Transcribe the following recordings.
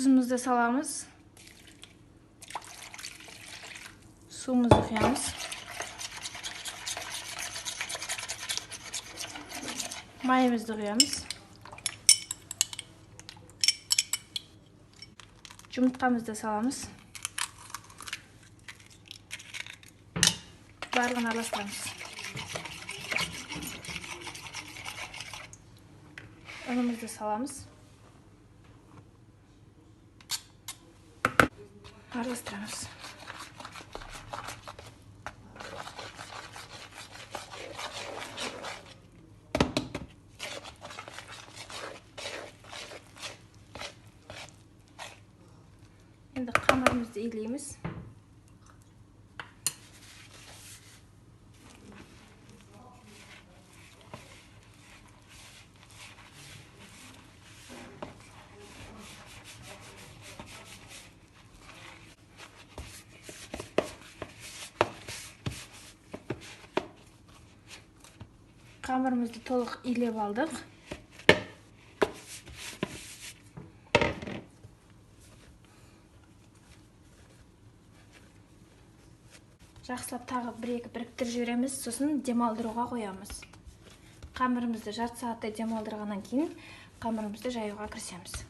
Тұзымызды саламыз. Суымызды құямыз. Майымызды құямыз. Жұмыртқамызды саламыз. Барлығын араластырамыз. Ұнымызды саламыз. Араластырамыз. Енді қамырымызды илейміз. Қамырымызды толық илеп алдық. Жақсылап тағы бір-екі біріктіріп жібереміз, сосын демалдыруға қоямыз. Қамырымызды жарты сағаттай демалдырғаннан кейін қамырымызды жаюға кірісеміз.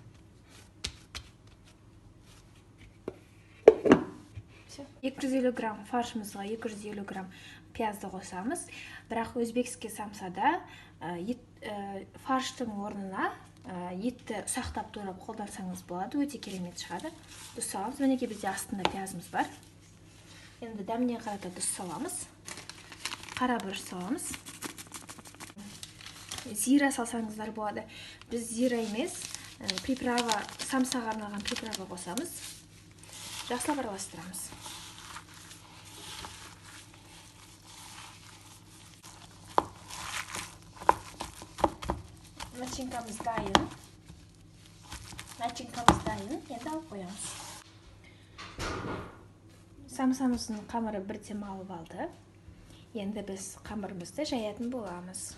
250 грамм фаршымызға 250 грамм пиязды қосамыз. Бірақ өзбекский самсада фарштың орнына етті ұсақтап турап қолдансаңыз болады, өте керемет шығады. Тұз саламыз. Мінекей бізде астында пиязымыз бар. Енді дәміне қарата тұз саламыз. Қара бұрыш саламыз. Зира салсаңыздар болады. Біз зира емес, приправа, самсаға арналған приправа қосамыз. Жақсылап араластырамыз. Начинкамыз дайын. Начинкамыз дайын. Енді алып қоямыз. Самсамыздың қамыры бірден алып алды. Енді біз қамырымызды жаятын боламыз.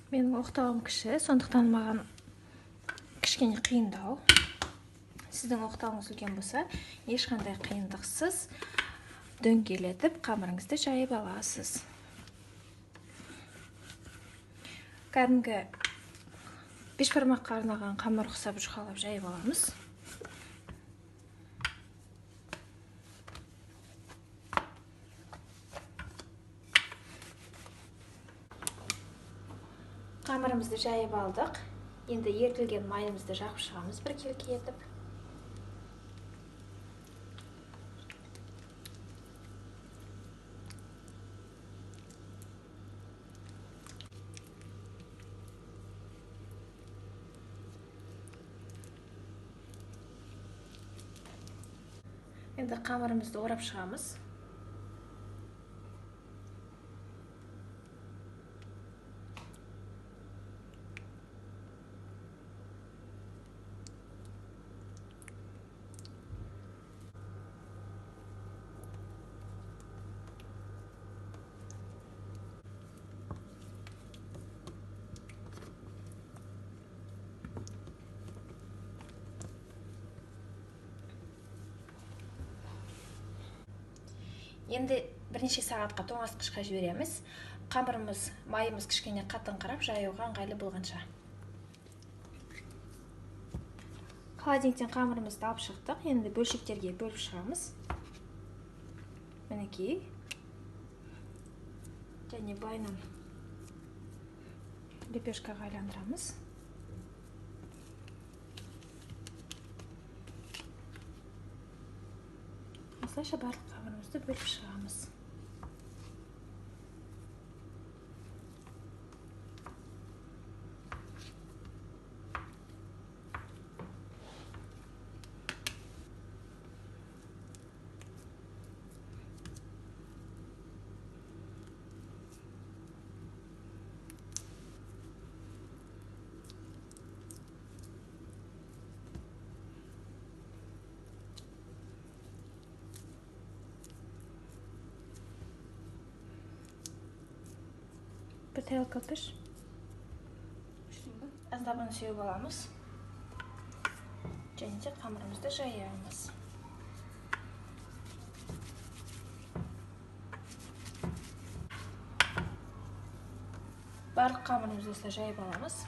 Менің оқтауым кіші, сондықтан маған кішкене қиындау. Сіздің оқтауыңыз үлкен болса, ешқандай қиындықсыз дөңгелетіп қамырыңызды жайып аласыз. Кәдімгі бешбармаққа арналған қамыр ұқсап жұқалап жайып аламыз. Қамырымызды жайып алдық. Енді ерітілген майымызды жағып шығамыз біркелкі етіп. Енді қамырымызды орап шығамыз. Енді бірнеше сағатқа тоңазытқышқа жібереміз. Қамырымыз, майымыз кішкене қатыңқырап, жаюға ыңғайлы болғанша. Холодильниктен қамырымызды алып шықтық. Енді бөлшектерге бөліп шығамыз. Мінекей. Және былайынан лепешкаға айландырамыз. Осылайша барлық қамырымызды бөліп шығамыз. Бір тарелка алып берші. Аздап ұн сеуіп аламыз. Және де қамырымызды жаямыз. Барлық қамырымызды осылай жайып аламыз.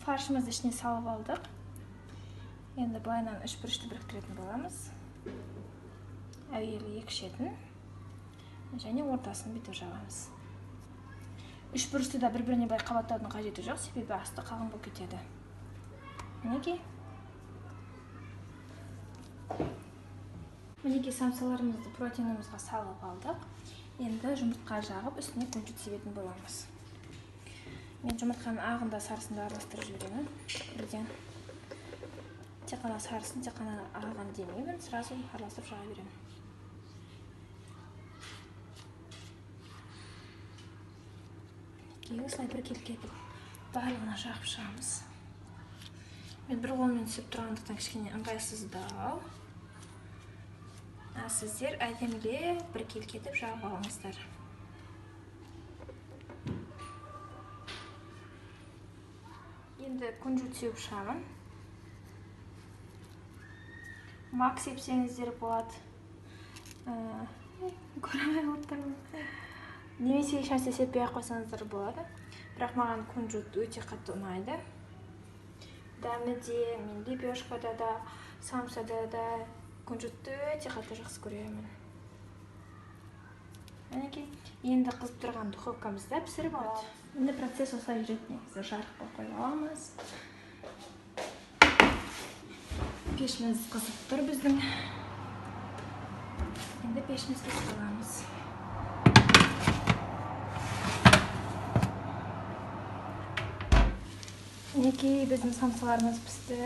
Фаршымызды ішіне салып алдық. Енді былайынан үш бұрышты біріктіретін боламыз. Әуелі екі шетін және ортасын бүйтіп жабамыз. Үш бұрышты да бір-біріне былай қабаттаудың қажеті жоқ, себебі асты қалың болып кетеді. Мінекей. Мінекей самсаларымызды протеинімізге салып алдық. Енді жұмыртқа жағып, үстіне кунжут себетін боламыз. Мен жұмыртқаның ағын да сарысын да араластырып жіберемін. Бірден тек қана сарысын, тек қана ағын демеймін, сразу араластырып жаға беремін. Мінекей осылай біркелкі етіп барлығына жағып шығамыз. Мен бір қолыммен түсіп тұрғандықтан кішкене ыңғайсыздау. А сіздер әдемілеп біркелкі етіп жағып алыңыздар. Енді кунжут сеуіп шығамын. Мак сепсеңіздер болады. Көре алмай отырмын. Немесе ешнәрсе сеппей ақ қойсаңыздар болады. Бірақ маған кунжут өте қатты ұнайды. Дәмі де, мен лепешкада да, самсада да кунжутты өте қатты жақсы көремін. Мінекей, енді қызып тұрған духовкамызда пісіріп аламыз. Енді процесс осылай жүреді негізі. Жарыққа қойып аламыз. Пешіміз қызып тұр біздің. Енді пешімізге саламыз. Мінекей біздің самсаларымыз пісті.